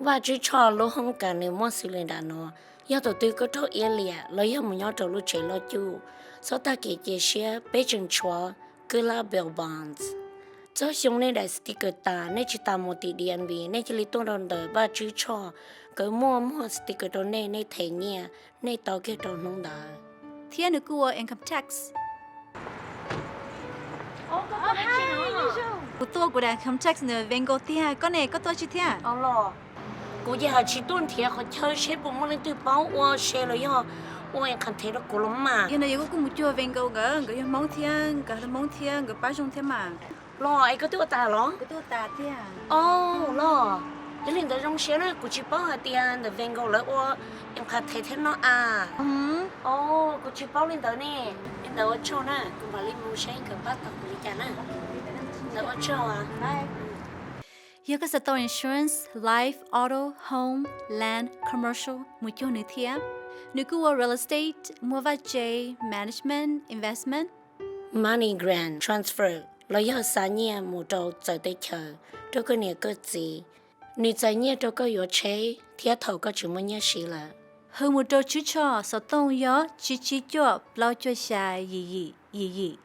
Vaj Tswv Tshoj lub hoob kas nws muaj xws li nram no: Yog thaum twg koj raug iab liam los yog mus nyob rau lub tsev loj cuj, txhob tag kev cia siab, peb tseem tshuav Good Luck Bail Bonds. Txog xyoo nej daim sticker tas, nej tsis tas mus tim D M V, nej cia li tuaj rau ntawm Vaj Tswv Tshoj, nkawd muaj muag sticker rau nej, nej them nyiaj, nej tau kiag rau hnub ntawd. Thiab nws kuj ua income tax. Kuv tuaj kuv daim income tax ntawm Vengo tiag, koj ne, koj tuaj tsi thiab? Kuv ces hais tsis tuaj nrhiav qhov chaw seb puas muaj leej twg paub ua se los yog ua income tax rau kuv los mas. Yog no yog kuv kuj mus cuag Vengo nkawd, nkawd yog Hmoob thiab, nkawd hais lus Hmoob thiab, nkawd pab zoo thiab mas. Los es koj twb ua tas los? Os, los, yog li ntawd zoo siab na, kuv tsis paub hais tias ntawm Vengo lawv ua income tax thiab no a. Os, kuv tsis paub li ntawd ne. Li ntawd ua tsaug na, kuv mam li mus saib nkawd pab tau kuv li cas na. Ntawd ua tsaug. Yog koj xav tau insurance, life, auto, home, land, commercial, mus cuag nws thiab. Nws kuj ua real estate, muag vaj tse, management, investment, money grant transfer, los yog xa nyiaj mus rau txawv teb chaws rau koj niam koj txiv. Nws txais nyiaj rau koj yuav tsheb thiab thaum koj tsis muaj nyiaj siv lawm. Hws mus rau Tswv Tshoj xov tooj yog tsib tsib cuaj plaub cuaj xya yim yim yim yim.